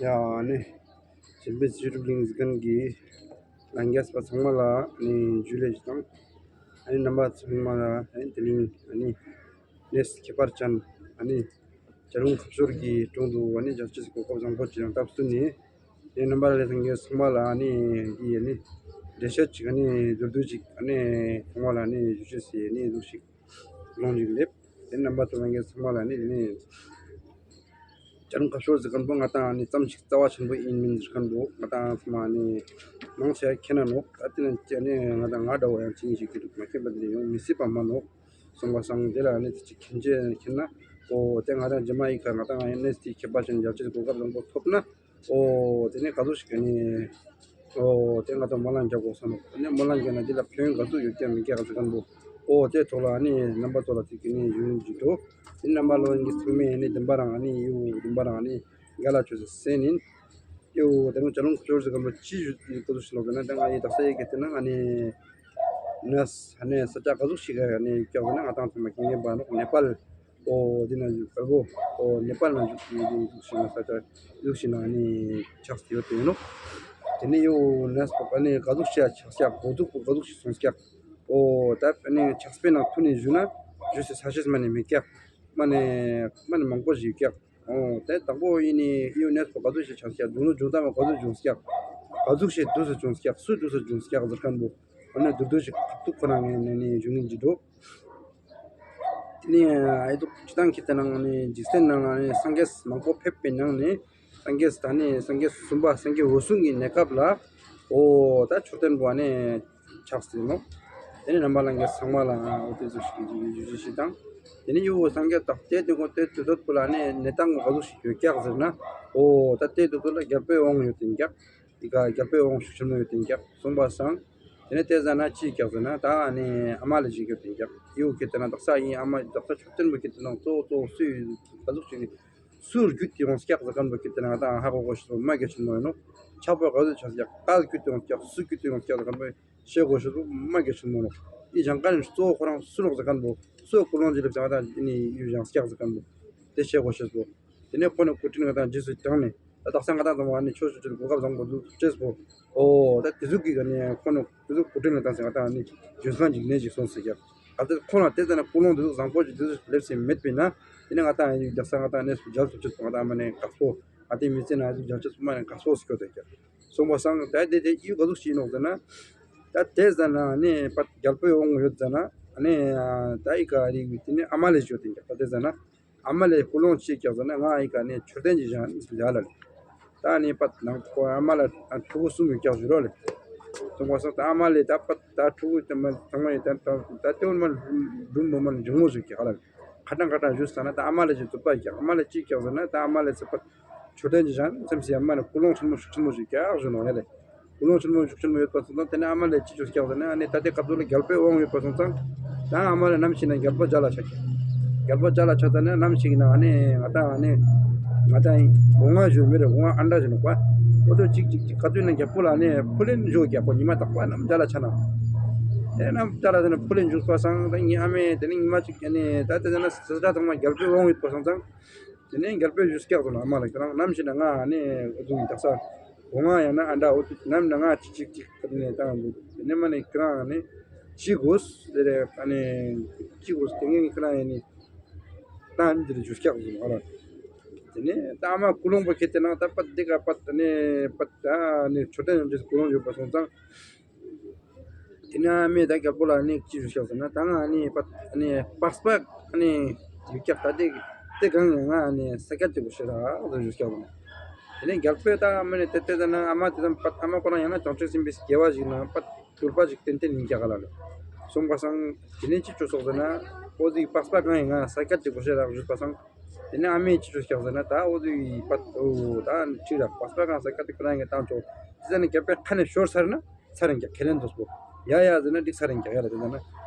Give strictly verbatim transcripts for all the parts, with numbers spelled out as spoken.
ཡ་ནི་ཞིང་པའི་སྤྱི་སྒྲུབ་གླིང་གཟིགས་མཁན་གྱི་ལྷན་རྒྱས་པ་ཚང་མ་ལ་ནི་ཇུ་ལེ་ཞུ་དང་། ཨ་ནི་རྣམ་པ་ཚང་མ་ལ་ཨ་ནི་དེ་རིང་ཨ་ནི་གནས་ཁྱད་པར་ཅན་ཨ་ནི་བྱ་རུང་ཁ་ཤོར་གྱི་དྲུང་དུ་ཨ་ནི་བཞག་ཆེད་གོ་སྐབས་བཟང་པོ་ཅིག་ཡང་སྟབས་བསྟུན་ནས། ཨ་ནི་རྣམ་པ་ལྷན་རྒྱས་ཚང་མ་ལ་ཨ་ནི་འདི་ཨ་ནི་འགྲེལ་བཤད་ཅིག་ཨ་ནི་མདོར་བསྡུས་ཅིག་ཨ་ནི་ཚང་མ་ལ་ཨ་ནི་ཞུ་ཆེད་ཟེར་ཨ་ནི་འདུག་ཞིག་ལོང་ཞིག་སླེབས། དེ་རྣམ་པ་ཚོ་ལྷན་རྒྱས་ཚང་མ་ལ་ཨ་ནི་ཨ་ནི་བྱ་རུང་ཁ་ཤོར་ཟེར་མཁན་པོ་ང་དང་ཨ་ནི་ཙམ་ཞིག་རྩ་བ་ཆེན་པོ་ཡིན་མིན་ཟེར་མཁན་པོ་ང་དང་ཚང་མ་ཨ་ནི་མང་ཆེ་མཁྱེན་ན་ནོག་ཨ་དེ་ནི་ཨ་ནི་ང་དང་ང་འདྲ་བོ་ཡང་ཅིག་ཞིག་གི་མ་མཁྱེན་པ་འདི་ཡོང་མི་སྲིད་པ་མ་ནོག་སོང་བ་སང་དེ་ལ་ཨ་ནི་དེ་ཅིག་མཁྱེན་ཆེ་མཁྱེན་ན། ཨོ་དེ་ང་དང་རྗེས་མ་ཡི་ག་ང་དང་ཨ་ནི་དེ་ཁྱད་པར་ཅན་རྒྱབ་ཆེད་གོ་སྐབས་བཟང་པོ་ཐོབ་ན། ཨོ་དེ་ནས་ག་ཚོད་ཞིག་ཨ་ནི་ཨོ་དེ་ང་དང་སྨོན་ལམ་རྒྱག་དགོས་ས་ནོག་ཨ་ནི་སྨོན་ལམ་རྒྱག་ན་དེ་ལ་ཕན་ཡོན་ག་ཚོད་ཡོད་ཀྱང་མེད་ཀྱང་ཟེར་མཁན་པོ། ཨོ་དེ་ཐོག་ལ་ཨ་ནི་རྣམ་པ་ཚོ་ལ་ཚིག་གི་ནི་ཡོང་གི་འགྲོ། དེ་རྣམ་པ་ལོ་ཡིན་གྱི་ཚང་མས་ཨ་ནི་བདེན་པ་རང་ཨ་ནི་ཡུ་བདེན་པ་རང་ཨ་ནི་རྒྱ་ལ་ཆོས་སུ་སེ་ནིན། ཡོ་དེ་རིང་བྱ་རུང་ཁ་ཤོར་ཟེར་མཁན་པོ་ཅི་ཞུ་ག་ཚོད་ཞིག་ལོག་ཟེར་ན་ད་ང་ཡི་དག་ས་ཡི་གེ་དེ་ན་ཨ་ནི་ནས་ཨ་ནི་ས་ཆ་ག་ཚོད་ཞིག་ཨ་ནི་ཀྱང་ཟེར་ན་ང་དང་ཚང་མ་མཁྱེན་མཁན་པ་ནོག་ནེ་པཱལ། ཨོ་དེ་ན་བལ་པོ། ཨོ་ནེ་པཱལ་ན་བཞུགས་བཞུགས་ཤིང་ན་ས་ཆ་བཞུགས་ཤིང་ན་ཨ་ནི་ཆགས་ཏེ་ཡོད་དེ་ཡིན་ནོག་དེ་ནས་ཡོ་ནས་པ་ཨ་ནི་ག་ཟུག་ཤ་ཆགས་ཤག་གོ་ཟུག་པོ་ག་ཟུག་ཞིག་སོང་ཀྱག་ཨོ་ད་ཨ་ནི་ཆགས་པའི་ནང་ཐུག་ནས་བཞུགས་ན་བཞུགས་སའི་ས་ཆས་མ་ནས་མེད་ཀྱག་མ་ནས་མ་ནས་མང་པོ་ཞིག་ཡོད་ཀྱག་ཨོ་དེ་དང་པོ་ཡིན་ནི་ཡོ་ནས་པ་ག་ཟུག་ཞིག་ཆགས་ཀྱག་འབྱུང་ལུགས་འབྱུང་སྟངས་མ་ག་ཟུག་བྱུང་ཀྱག་ག་ཟུག་ཞིག་དུས་སུ་བྱུང་ཀྱག་སུ་དུས་སུ་བྱུང་ཀྱག་ཟེར་མཁན་པོ་ཨ་ནི་དུར་དུར་ཞིག་ཐུག་ཁོ་རང་ངས་ནས་ནས་བཞུགས་ངན་གྱི་འགྲོ། དེ་ནས་ཨེ་ཏོ་སྤྱི་བཏང་གི་དེ་ནང་ནས་འཇིག་རྟེན་ནང་ལ་ནས་སངས་རྒྱས་མང་པོ་ཕེབས་པའི་ནང་ནས་སངས་རྒྱས་ད་ནས་སངས་རྒྱས་གསུམ་པ་སངས་རྒྱས་འོད་སྲུང་གི་གནས་སྐབས་ལ་ཨོ་ད་མཆོད་རྟེན་པོ་ཨ་ནས་ཆགས་ཟིན་ནོ། དེ་ནས་རྣམ་པ་ལྷན་རྒྱས་ཚང་མ་ལ་ཨོ་དེ་ཚོ་ཞིག་ཞུ་ཞུ་ཞིག་དང་། དེ་ནས་ཡུ་བོ་སངས་རྒྱས་དང་དེ་དུས་ཁོ་དེ་དུས་ཚོད་པོ་ལ་ནས་གནས་སྟངས་ག་ཟུག་ཞིག་ཡོད་ཀྱག་ཟེར་ན་ཨོ་ད་དེ་དུས་ཚོད་ལ་རྒྱལ་པོའི་དབང་ཡོད་དེ་ཀྱག་དེ་ག་རྒྱལ་པོའི་དབང་ཤུགས་ཆེན་མོ་ཡོད་དེ་ཀྱག་གསུངས་པ་སང་། དེ་ནས་དེ་ཟ་ན་ཅི་ཀྱག་ཟེར་ན་ད་ཨ་ནི་ཨ་མ་ལེ་ཞིག་ཡོད་དེ་ཀྱག་ཡུ་གེ་དེ་ན་དག་ས་ཡིན་ཨ་མ་དག་ས་མཆོད་རྟེན་པོ་གེ་དེ་ན་གཙོ་བོ་གཙོ་བོ་སུ་ཡིན་ག་ཟུག་ཅིག་སུ་རྒྱུད་དེ་ཡོང་ཀྱག་ཟེར་མཁན་པོ་གེ་དེ་ན་ད་ཧ་གོ་གོ་ཤེས་མ་གེ་ཆེན་མོ་ཡིན་ནོ། ཆགས་པོ་ག་ཟུག་ཆགས་ཀྱག་ག་རྒྱུད་དེ་ཡོང་ཀྱག་སུ་རྒྱུད་དེ་ཡོང་ཀྱག་ཟེར་མཁན་པོ་ཤེས་གོ་ཤེས་མ་གེ་ཆེན་མོ་ནོ། ཡི་བཞེངས་མཁན་གཙོ་བོ་ཁོ་རང་སུ་ནོག་ཟེར་མཁན་པོ་སུ་ཀུན་སློང་ཅི་ལེབ་ཟེར་ད་ནི་ཡུ་བཞེངས་ཀྱག་ཟེར་མཁན་པོ་དེ་ཤེས་གོ་ཤེས་པོ། དེ་ནས་ཁོ་ནི་སྐུ་དྲིན་ང་དང་རྗེས་སུ་བྱང་ནས་ད་དག་ས་ང་དང་ཚང་མ་ནི་ཆོས་ཞུ་ཆེད་གོ་སྐབས་བཟང་པོ་འདུག་ཅེས་པོ། ཨོ་ད་དེ་ཟུག་གི་ག་ནས་ཁོ་ནི་དེ་ཟུག་སྐུ་དྲིན་ང་དང་ཚེ་ང་དང་ནི་རྒྱུན་སྤང་ཅིག་ནས་ཅིག་སོང་ཟེར་ཀྱག་ད་ལྟ་ཁོ་ན་དེ་ཙམ་ན་ཀུན་སློང་དེ་ཟུག་བཟང་པོ་ཅིག་དེ་ཟུག་སླེབས་སེ་མེད་པས་ན། དེ་ནས་ང་དང་ཡུ་དག་ས་ང་དང་གནས་སུ་རྒྱལ་སུ་ཆེད་དུ་ང་དང་མ་ནས་དགའ་སྤོ། ང་དེ་མི་ཚེ་ན་ཡུ་རྒྱལ་ཆེད་དུ་མ་ནས་དགའ་སྤོ་ཟེར་ཀྱོ་དེ་ཀྱག་སོང་བ་སང་ད་དེ་དེ་ཡུ་ག་ཟུག་ཞིག་ནོག་ཟེར་ན། ད་དེ་ཟ་ན་ནི་པ་རྒྱལ་པོའི་དབང་ཡོད་ཟ་ན་ནི་ད་ཡི་ག་རིག་དེ་ནི་ཨ་མ་ལེ་ཞོ་དེ་ཀྱག་ད་དེ་ཟ་ན། ཨ་མ་ལེ་ཀུན་སློང་ཅི་ཀྱག་ཟེར་ན་ང་ཨི་ཀ་ནས་མཆོད་རྟེན་གྱི་བཞེངས་ལ་ལ་ལེ། ད་ནི་པ་ནང་ཁོ་ཨ་མ་ལ་ཕྲུ་གུ་གསུམ་ཡོད་ཀྱག་ཞུ་རོགས་ལེ། སོང་བ་སོང་ད་ཨ་མ་ལེ་ད་པ་ད་ཕྲུ་གུ་དེ་མ་ཚང་མ་ཡོད་ད་ད་དེ་བོ་མ་འབྲུམ་བུ་མ་འབྲིང་མོ་ཞིག་ཀྱག་ལ་ལེ། ཁ་ཏང་ཁ་ཏང་ཞུ་ས་ན་ད་ཨ་མ་ལེ་ཅི་ཐུབ་པ་ཀྱག་ཨ་མ་ལེ་ཅི་ཀྱག་ཟེར་ན་ད་ཨ་མ་ལེ་ཚེ་པ་མཆོད་རྟེན་གྱི་བཞེངས་སེམས་སི་ཨ་མ་ནི་ཀུན་སློང་ཆེན་མོ་ཤུགས་ཆེན་མོ་ཞིག་ཀྱག་ཞུ་ནོ་ཡ་ལེ། ཀུན་སློང་ཆེན་མོ་ཤུགས་ཆེན་མོ་ཡོད་པ་སོང་ཙང་དེ་ནས་ཨ་མ་ལེ་ཅི་བྱུང་སྐྱག་ཟེར་ན་ཨ་ནི་ད་ལྟའི་སྐབས་སུ་ལ་རྒྱལ་པོའི་དབང་ཡོད་པ་སོང་ཙང་། ད་ཨ་མ་ལེ་ནམ་ཞིག་ན་རྒྱལ་པོ་མཇལ་ལ་ཆགས་ཀྱག་རྒྱལ་པོ་མཇལ་ལ་ཆགས་ཙ་ན་ནམ་ཞིག་ན་ཨ་ནི་ང་ད་ཨ་ནི་ང་ད་ཡིན་འོ་ང་ཞུ་མི་རེད་འོ་ང་ཨ་འདྲ་ཞིག་ནོག་པ། འོ་དོ་ཅིག་ཅིག་ཅིག་ག་དུས་ན་རྒྱལ་པོ་ལ་ཨ་ནི་ཕུ་ལན་བཞུགས་ཀྱག་པོ་ཉི་མ་དག་པ་ནམ་མཇལ་ལ་ཆགས་ན། དེ་ནམ་མཇལ་ལ་ཆགས་ན་ཕུ་ལན་བཞུགས་པ་སང་ད་ངའི་ཨ་མས་དེ་ནི་ཉི་མ་ཅིག་ཨ་ནི་ད་དེ་ཟེར་ན་ས་ཆ་ཚང་མ་རྒྱལ་པོའི་དབང་ཡོད་པ་སོང་ཙང་། དེ་ནས་རྒྱལ་པོས་ཞུས་སྐྱག་ཟེར་ན་ཨ་མ་ལ་ཁྱེད་རང་ནམ་ཞིག་ན་ང་ནི་འུ་ཚོ་ཡི་དག་ས་གོ་ང་ཡང་ན་ཨ་འདྲ་འུ་ཚོ་ནམ་ན་ང་ཅིག་ཅིག་ཅིག་ཁ་ནས་བཏང་འདུག་དེ་ནས་མ་ནི་ཁྱེད་རང་ནི་ཅི་དགོས་དེ་རེད་ཨ་ནི་ཅི་དགོས་དེ་ངས་ཁྱེད་རང་ཡང་ནི་ད་ཨ་ནི་དེ་རེད་ཞུས་སྐྱག་ཟེར་ན་ཨ་ལ། དེ་ནས་ད་ཨ་མ་ཀུན་སློང་པོ་ཁྱེད་དེ་ནང་ད་པད་འདི་ག་པད་ནི་པད་ད་ནི་མཆོད་རྟེན་ཡོད་ཀྱི་ཀུན་སློང་ཡོད་པ་སོང་ཙང་། དེ་ནས་ཨ་མས་ད་རྒྱལ་པོ་ལ་ནི་ཅི་ཞུ་ཤག་ཟེར་ན་ད་ང་ནི་པ་ནི་པགས་པ་ནི་ཡུག་ཀྱག་ད་དེ་དེ་གང་ཡང་ང་ནི་ས་ཀྱད་དེ་གོ་ཤེས་ར་ཟེར་ཞུ་ཤག་ཟེར་ན། དེ་ནས་རྒྱལ་པོས་ད་ཨ་མ་ནི་དེ་དེ་ཟེར་ན་ཨ་མ་དེ་ཙམ་པ་ཨ་མ་ཁོ་རང་ཡང་ན་བྱང་ཆུབ་སེམས་དཔའི་སྐྱེ་བ་ཞིག་ན་པ་གྱུར་པ་ཞིག་ཏན་ཏན་ཡིན་ཀྱག་ག་ལ་ལ། སོང་པ་སང་དེ་ནས་ཅི་བྱུང་སོག་ཟེར་ན་ཨོ་ཟི་པགས་པ་གང་ཡང་ང་ས་ཀྱད་དེ་གོ་ཤེས་ར་ཞུས་པ་སང་། དེ་ནས་ཨ་མས་ཅི་བྱུང་ཤག་ཟེར་ན་ད་ཨོ་ཟི་པ་ཨོ་ད་ཁྲིག་ར་པགས་པ་གང་ས་ཀྱད་དེ་ཁོ་རང་གི་བཏང་ཆོག་ཟེར་ན་རྒྱལ་པོའི་ཁ་ནས་ཤོར་ཚར་ན། ཚར་རེད་ཀྱག་ཁས་ལེན་དོ་སོ། ཡ་ཡ་ཟེར་ན་འགྲིག་ཚར་རེད་ཀྱག་ཡ་ར་དེ་ཟེར་ན།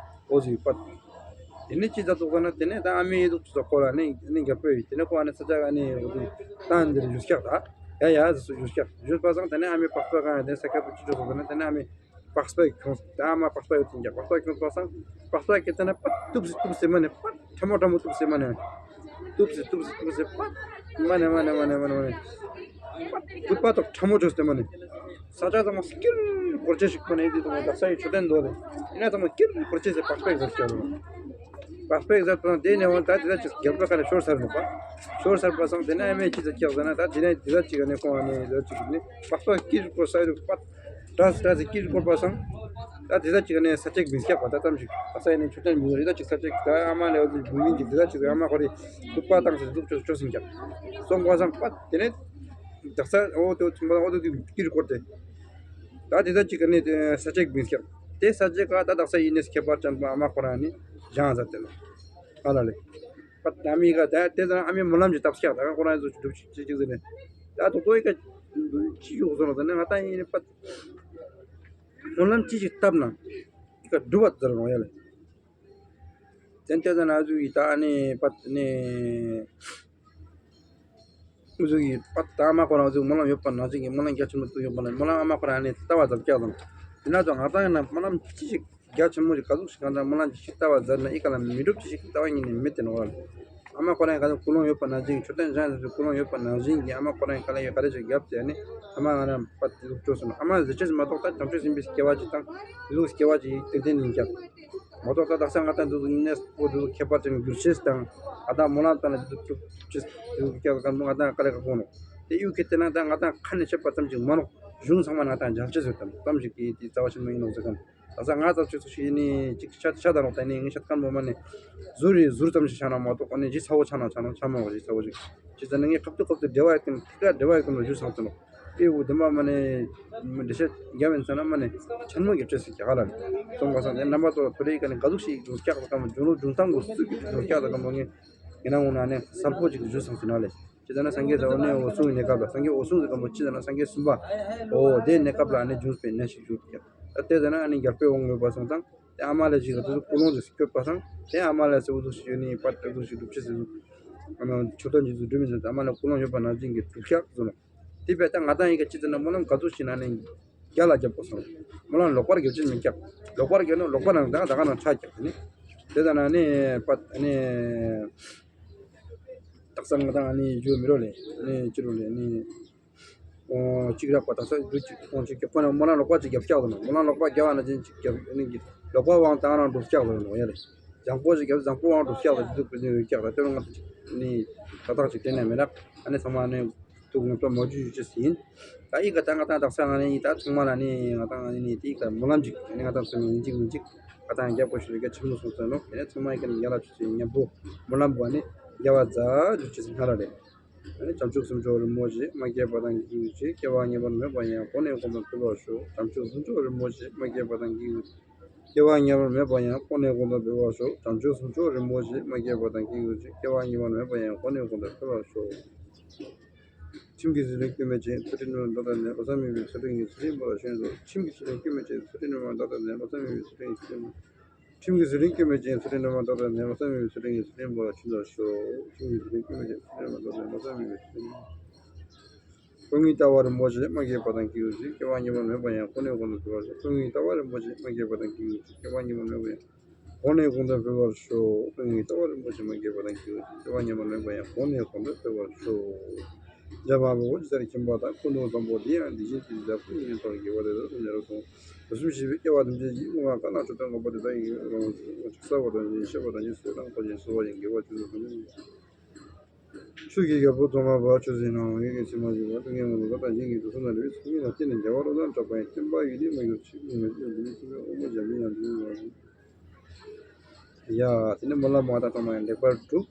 ཨོ་ཟི་པ། དེ་ནས་ཅི་ཟ་ཐུག་ཟེར་ན་དེ་ནས་ད་ཨ་མའི་ཡི་དུག་ཅི་ཟ་ཁོ་ལ་ནི་ནི་རྒྱལ་པོ་ཡི་དེ་ནས་ཁོ་ཨ་ནི་ས་ཆ་ག་ནི་ཨོ་ཟི་ཏང་འདིར་བཞུགས་ཀྱག་ད། ཡ་ཡ་ཟེར་སུ་བཞུགས་ཀྱག་བཞུགས་པ་སང་དེ་ནས་ཨ་མའི་པགས་པ་གང་ཡ་དེ་ས་ཀྱད་དུ་ཅི་ཆོག་ཟེར་ན་དེ་ནས་ཨ་མའི་པགས་པ་ཁྱོངས་ད་ཨ་མ་པགས་པ་ཡོད་དེ་ཀྱག་པགས་པ་ཁྱོངས་པ་སང་པགས་པ་ཀྱི་དེ་ནས་པ་ཏུབ་སི་ཏུབ་སི་མ་ནི་པ་ཁྲ་མོ་ཁྲ་མོ་ཏུབ་སི་མ་ནི། ཏུབ་སི་ཏུབ་སི་ཏུབ་སི་པ། མ་ནི་མ་ནི་མ་ནི་མ་ནི་མ་ནི། སྐུད་པ་དང་ཕྲ་མོ་བྱོས་ཏེ་མ་ནི། ས་ཆ་ཚང་མ་སྐྱིར་བོར་ཅེས་ཤིག་པ་ནི་དེ་དང་དག་ས་ཡི་མཆོད་རྟེན་འདུག་ལེ། ཡིན་ན་ཚང་མ་སྐྱིར་བོར་ཅེས་སེ་པགས་པས་ཟ་སྐྱ་བོ། པགས་པས་ཟ་དང་དེ་ནས་འོང་ད་དེ་ད་ཅིག་རྒྱབ་ལ་ཁ་ལ་ཤོར་ཚར་འདུག་པ། ཤོར་ཚར་པ་སང་དེ་ན་ཨ་མས་ཅི་ཟ་སྐྱག་ཟ་ན་ད་དེ་ནས་དེ་ད་ཅིག་ནས་ཁོང་ཨ་ནི་ད་ཅིག་ནི་པགས་པ་སྐྱིར་བོར་ས་ཡི་པ། ཏྲ་སི་ཏྲ་སི་ཀིར་བསྐོར་པ་སང་། ད་དེ་ད་ཅིག་ནས་ས་ཅེག་མི་སྐྱག་པ་ད་ཙམ་ཞིག་ཨ་ས་ཡ་ནས་ཆུ་ཏན་མི་རི་ད་ཅིག་ས་ཅེག་ད་ཨ་མ་ལས་འོ་དེ་བུ་མིན་ཅིག་དེ་ད་ཅིག་ཨ་མ་ཁོ་རི་ཐུག་པ་བཏང་སེ་ཟུག་ཆོ་ཆོ་སིན་ཀྱག་སོང་པ་སང་པ་དེ་ནས་དག་ས་འོ་དེ་ཚུན་པ་འོ་དེ་ཀིར་བསྐོར་ཏེ། ད་དེ་ད་ཅིག་ནས་ས་ཅེག་མི་སྐྱག་དེ་ས་ཅེག་ག་ད་དག་ས་ཡིན་ནས་ཁྱད་པར་ཅན་པ་ཨ་མ་ཁོ་རང་ནི་བཞེངས་ཟ་དེ་ལ་ཨ་ལ་ལེ། པ་ད་མི་ག་ད་དེ་ད་ཨ་མའི་སྨོན་ལམ་གྱི་ཐབས་སྐྱག་ད་ཁོ་རང་ཚོ་སྒྲུབ་ཅིག་ཅིག་ཟེར་ནས་ད་དོ་དོ་ཡི་ག་ཅི་ཡོད་སོང་ལ་ད་ནི་ང་ད་ཡིན་ནི་པ། སྨོན་ལམ་ཅི་ཞིག་བཏབ་ན་ཡི་ག་སྒྲུབ་པ་ཟེར་རོང་ཡ་ལེ། དེ་ལྟ་ན་ཨ་ཟུག་གི་ད་ཨ་ནི་པ་ནི་ཨ་ཟུག་གི་པ་ད་ཨ་མ་ཁོ་རང་ཨ་ཟུག་སྨོན་ལམ་ཡོད་པ་ནང་བཞིན་གྱི་སྨོན་ལམ་རྒྱ་ཆེན་མོ་ཏུ་ཡོད་པ་ན་སྨོན་ལམ་ཨ་མ་ཁོ་རང་ཨ་ནི་ལྟ་བ་ཙམ་སྐྱག་དང་། དེ་ན་ཚོ་ང་ད་ཡིན་ན་སྨོན་ལམ་ཅི་ཞིག་རྒྱ་ཆེན་མོ་ཞིག་ག་ཟུག་ཞིག་གང་ལྟར་སྨོན་ལམ་ཅི་ཞིག་ལྟ་བ་མཛད་ན་ཨི་ཀ་ལ་མི་འགྲུབ་ཅི་ཞིག་ལྟ་བ་ཉིད་ནས་མེད་དེ་ནོ། ཨ་མ་ཁོ་རང་ག་ཚོད་ཀུན་སློང་ཡོད་པ་ནང་བཞིན་མཆོད་རྟེན་བཞེངས་ཟེར་ཀུན་སློང་ཡོད་པ་ནང་བཞིན་གྱི་ཨ་མ་ཁོ་རང་ག་ལ་ཡོད་ག་རེ་ཞིག་རྒྱབ་བྱས་ནས་ཨ་མ་ང་རང་པ་དེ་ཟུག་བཅོས་སོང་། ཨ་མ་ཟེར་ཅེས་མ་གཏོགས་ད་བྱང་ཆུབ་སེམས་དཔའི་སྐྱེ་བ་ཅིག་དང་དེ་ཟུག་སྐྱེ་བ་ཅིག་ཏན་ཏན་ཡིན་ཀྱང་མ་གཏོགས་ད་དག་ས་ང་དང་དེ་ཟུག་གནས་པོ་དེ་ཟུག་ཁྱད་པར་ཅན་འགྱུར་ཅེས་དང་ཨ་ད་སྨོན་ལམ་བཏང་ན་དེ་ཟུག་སྐྱོབ་ཅེས་དེ་ཟུག་སྐྱེ་བ་གང་ང་དང་ག་ལ་ག་གོ་ནོ། དེ་ཡུལ་གྱི་དེ་ན་ད་ང་དང་ཁ་ནས་བཤད་པ་ཙམ་ཅིག་མ་ནོག། གཞུང་ཚང་མ་ང་དང་འཇལ་ཅེས་ཟེར་དམ་ཙམ་ཞིག་གིས་དེ་རྩ་བ་ཆེན་མོ་ཡིན་ནོག་ཟེར་གམ། ད་ས་ང་ཙམ་ཆོས་ཚོགས་ཤིག་ཡིན་ནི་ཅིག་ཤ་ཤ་དང་རོགས་ད་ནི་ངས་ཤ་ཁན་པོ་མ་ནི་ཟུར་རེ་ཟུར་ཙམ་ཞིག་ཆགས་ན་མ་གཏོགས་ཨ་ནི་ཇི་ཚ་བོ་ཆགས་ན་ཆགས་ན་ཆགས་མ་བ་ཇི་ཚ་བོ་ཞིག་ཅི་ཙམ་ནི་ངས་ཁབ་ཏུ་ཁབ་ཏུ་འབྲེལ་བ་ཡོད་ཀྱང་ཐིག་ག་འབྲེལ་བ་ཡོད་ཀྱང་ལོ་ཞུ་སང་ཚོ་ནོ། ཨེ་འུ་དེ་མ་མ་ནི་འགྲེལ་བཤད་རྒྱབ་ཡིན་ཚ་ན་མ་ནི་ཆེན་མོ་གི་བཅོས་སུ་རྒྱ་ག་ལ་སོང་ག་སང་དེ་རྣམ་པ་ཚོ་ཐོ་རེ་ག་ནི་ག་ཟུག་ཞིག་ལོ་སྐྱག་དང་ལྗོངས་ལོ་ལྗོངས་སྟངས་གོ་སུ་གི་ལོ་སྐྱག་དང་མ་ངས་ཡིན་ན་འོ་ན་ནི་གསལ་པོ་ཅིག་ཞུ་སང་ཚོ་ན་ལེ། ཅི་ལྟར་ན་སངས་རྒྱས་ཟེར་བ་ནི་འོད་སྲུང་གི་གནས་སྐབས་ལ་སངས་རྒྱས་འོད་སྲུང་ཟེར་གམ་པོ་ཅི་ལྟར་ན་སངས་རྒྱས་གསུམ་པ། འོ་དེ་གནས་སྐབས་ལ་ནི་འབྱུང་བའི་གནས་ཤིག་བཞུགས་ཀྱང་ད་དེ་ལྟར་ན་ནི་རྒྱལ་པོའི་དབང་ངོས་པ་སོང་ཙང་དེ་ཨ་མ་ལ་ཞིག་ལ་དུ་ཀུན་སློང་དུ་སྐྱོད་པ་སང་དེ་ཨ་མ་ལ་ཟེར་འོ་དུ་ཞིག་ནི་པ་ཏྲ་དུ་ཞིག་སྒྲུབ་ཆེད་ཟེར་ཨ་མ་ཆོ་ཏོན་གྱི་དུ་སྒྲུབ་མི་ཟེར་ཨ་མ་ལ་ཀུན་སློང་ཡོད་པ་ནང་བཞིན་གྱི་སྒྲུབ་ཤག་ཟེར་ནོ། དེ་བས་ད་ང་དང་ཡི་ག་ཅི་ལྟར་ན་སྨོན་ལམ་ག་ཚོད་ཞིག་ན་ནི་རྒྱ་ལ་རྒྱབ་པ་སང་སྨོན་ལམ་ལོག་པར་རྒྱབ་ཅེས་མི་རྒྱག་ལོག་པར་རྒྱབ་ན་ལོག་པ་ནང་ད་ད་ག་ནང་ཆ་རྒྱག་ནི་དེ་ལྟར་ན་ནི་པ་ནི། དག་ས་ང་དང་ཨ་ནི་ཡོད་མི་རོ་ལེ། ཨ་ནི་ཅི་རོ་ལེ་ཨ་ནི། ཨོ་གཅིག་རག་པ་དག་ས་རྒྱུ་གཅིག་ཁོང་གཅིག་རྒྱབ་ཁོ་ན་སྨོན་ལམ་ལོག་པ་གཅིག་རྒྱབ་སྐྱག་ལ་ནོ། སྨོན་ལམ་ལོག་པ་རྒྱབ་ཨ་ན་ཅན་གཅིག་རྒྱབ་ཨ་ནི་གི་ལོག་པ་དབང་དང་རང་འགྲོ་སྐྱག་ལ་ནོ་ཡ་ལེ། བཟང་པོ་གཅིག་རྒྱབ་བཟང་པོ་དབང་འགྲོ་སྐྱག་ལ་དེ་ཚོ་ཀུན་ཡོད་སྐྱག་ལ་དེ་རུ་ང་ཚོ་གཅིག་ཨ་ནི་ད་དག་གཅིག་དེ་ནས་མི་རག་ཨ་ནི་ཚང་མ་ཨ་ནི་དུ་ངོ་སྤྲོད་མ་བརྗོད་ཡོད་ཅེས་ཡིན། ད་ཨི་ཀ་ད་ང་དང་དག་ས་ང་ནི་ད་ཚང་མ་ལ་ནི་ང་དང་ཨ་ནི་དེ་ཨི་ཀ་སྨོན་ལམ་གཅིག་ཨ་ནི་ང་དང་ཚང་མ་ཡིན་གཅིག་མིན་གཅིག་ང་དང་རྒྱབ་དགོས་ཤེས་ལ་ཆེན་མོ་སོང་ཚར་ནོ། དེ་ནས་ཚང་མ་ཡི་ཀ་ནི་རྒྱ་ལ་ཆུ་ཚོད་མཉམ་པོ་སྨོན་ལམ་བ་ནི་རྒྱ་བ་ཛ་རྒྱུ་ཆེ་སི་སྔ་ར་རེད། ཨ་ནི་བྱང་ཆུབ་སེམས་མཆོག་རིན་པོ་ཆེ་མ་སྐྱེས་པ་དང་སྐྱེས་བུ་ཆེ། སྐྱེ་བ་ངེས་པར་མེད་པ་ཡང་ཁོང་ནས་ཁོང་དུ་འཕེལ་བར་ཤོག། བྱང་ཆུབ་སེམས་མཆོག་རིན་པོ་ཆེ་མ་སྐྱེས་པ་དང་སྐྱེས་བུ་ཆེ། སྐྱེ་བ་ངེས་པར་མེད་པ་ཡང་ཁོང་ནས་ཁོང་དུ་འཕེལ་བར་ཤོག། བྱང་ཆུབ་སེམས་མཆོག་རིན་པོ་ཆེ་མ་སྐྱེས་པ་དང་སྐྱེས་བུ་ཆེ། སྐྱེ་བ་ངེས་པར་མེད་པ་ཡང་ཁོང་ནས་ཁོང་དུ་འཕེལ་བར་ཤོག། ཁྱིམ་གྱི་ཟི་ལིང་སྐྱོན་མེད་ཅིང་ཚུལ་ཁྲིམས་ནོར་མདའ་དང་ནི་ལོ་ཙཱ་མི་བའི་ཚུལ་ཁྲིམས་ཀྱི་ཚུལ་ཁྲིམས་པ་ཤེས་སོ། ཁྱིམ་གྱི་ཟི་ལིང་སྐྱོན་མེད་ཅིང་ཚུལ་ཁྲིམས་ནོར་མདའ་དང་ནི་ལོ་ཙཱ་མི་བའི་ཚུལ་ཁྲིམས་ཀྱི་ཚུལ་ཁྲིམས། ཁྱིམ་གྱི་ཟི་ལིང་སྐྱོན་མེད་ཅིང་ཚུལ་ཁྲིམས་ནོར་མདའ་དང་ནི་ལོ་ཙཱ་མི་བའི་ཚུལ་ཁྲིམས་ཀྱི་ཚུལ་ཁྲིམས་པ་ཤེས་སོ། ཁྱིམ་གྱི་ཟི་ལིང་སྐྱོན་མེད་ཅིང་ཚུལ་ཁྲིམས་ནོར་མདའ་དང་ནི་ལོ་ཙཱ་མི་བའི་ཚུལ་ཁྲིམས། ཀུན་གྱི་ལྟ་བ་རིན་པོ་ཆེ་མ་སྐྱེས་པ་དང་སྐྱེས་བུ་ཆེ། སྐྱེ་བ་ངེས་པར་མེད་པ་ཡང་ཁོང་ནས་ཁོང་དུ་འཕེལ་བར་ཤོག། ཀུན་གྱི་ལྟ་བ་རིན་པོ་ཆེ་མ་སྐྱེས་པ་དང་སྐྱེས་བུ་ཆེ། སྐྱེ་བ་ངེས་པར་མེད་པ་ཡང་ཁོང་ནས་ཁོང་དུ་འཕེལ་བར་ཤོག། ཀུན་གྱི་ལྟ་བ་རིན་པོ་ཆེ་མ་སྐྱེས་པ་དང་སྐྱེས་བུ་ཆེ། སྐྱེ་བ་ངེས་པར་མེད་པ་ཡང་ཁོང་ནས་ཁོང་དུ་འཕེལ་བར་ཤོག། འཇམ་དཔལ་དཔའ་བོས་ཇི་ལྟར་མཁྱེན་པ་དང་། ཀུན་ཏུ་བཟང་པོ་འདི་ཡང་དེ་བཞིན་ཏེ། འཇམ་དཔལ་ཉན་ཐོས་དགེ་བ་འདི་དག་ཐམས་ཅད་རབ་ཏུ་བསྔོ། དུས་གསུམ་གཤེགས་པའི་སྐྱེ་བ་ཐམས་ཅད་ཀྱི། བསྔོ་བ་གང་ལ་མཆོད་རྟེན་དགོན་པ་དེ་དག་ཡིན། རང་གཟུགས་བསགས་པ་དང་བཞིན་གཤེགས་པ་དང་བཞིན་གསལ་དང་ཁོ་བཞིན་གསོལ་བ་ཡི་དགེ་བ་ཆོས་སུ་ཐམས་ཅད་ཆོས་ཀྱི་རྒྱལ་པོ་ཐོག་མ་བར་ཆོད་ཟིན་ནའང་། ཡིད་ཀྱི་ཚིག་མ་བྱས་པ་ཏིང་ངེ་འཛིན་རྟོག་དང་རྒྱན་གྱི་དུག་གསུམ་དང་འདྲ་བའི་ཚོགས་གཉིས་དང་བསྟེན་ནས་བྱ་བ་རོལ་དང་འཁྲབ་པ་ཡང་བསྟན་པ་ཡུན་རིང་མ་གྱུར་ཅིག། མི་མེད་ཅིང་འདི་ནི་ཐུབ་པའི་དབང་པོ་འཇམ་པའི་དབྱངས་འདི་ནི་མ་ཡིན། ཡ། དེ་ནས་སྨོན་ལམ་མ་དང་ཐོག་མ་ཡང་ལེགས་པར་གྲུབ།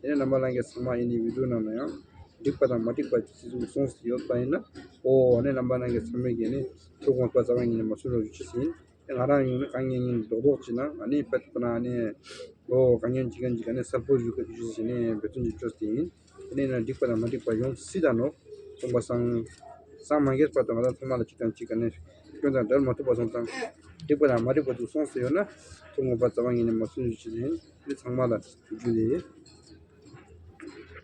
དེ་ནས་རྣམ་པ་ལྷན་རྒྱས་ཚང་མ་ཡིན་ནི་བི་ཌིའོ་ནང་ན་ཡང་འགྲིག་པ་དང་མ་འགྲིག་པ་ཅི་ཙམ་གསུངས་སུ་ཡོད་པ་ཡིན་ན། ཨོ་ནས་རྣམ་པ་ལྷན་རྒྱས་ཚང་མས་ཀྱིས་ནི་ཐུགས་དགོངས་པ་རྩ་བ་ཉིད་ནས་མ་སུན་རོགས་ཞུ་ཆེད་ཡིན། ང་རང་ཡོང་ནས་དཀའ་ངལ་ཡིན་རྡོག་རྡོག་ཅིག་ན་ཨ་ནི་དཔེ་ཐུབ་ན་ཨ་ནི་ཨོ་དཀའ་ངལ་ཅིག་གན་ཅིག་ཨ་ནི་གསལ་པོ་ཞུ་གི་ཞུ་ཞིག་ནས་འབད་བརྩོན་ཅིག་བཅོས་ཏེ་ཡིན། ཨ་ནི་ན་འགྲིག་པ་དང་མ་འགྲིག་པ་ཡོང་སྲིད་ད་ནོ། གསུངས་པ་སང་སང་མ་འགེལ་བར་དུ་ང་རང་ཚང་མ་ལ་ཅིག་དང་ཅིག་ཨ་ནི་སྐྱོན་དང་འབྲལ་མ་ཐུབ་པ་སོང་ཙང་འགྲིག་པ་དང་མ་འགྲིག་པ་དུ་སོང་སྲིད་ཡོད་ན་ཐུགས་ངོ་པ་རྩ་བ་ཉིད་ནས་མ་སུན་ཞུ་ཞིག་ཡིན། ཨ་ནི་ཚང་མ་ལ་ཞུ་རྒྱུ་ལས།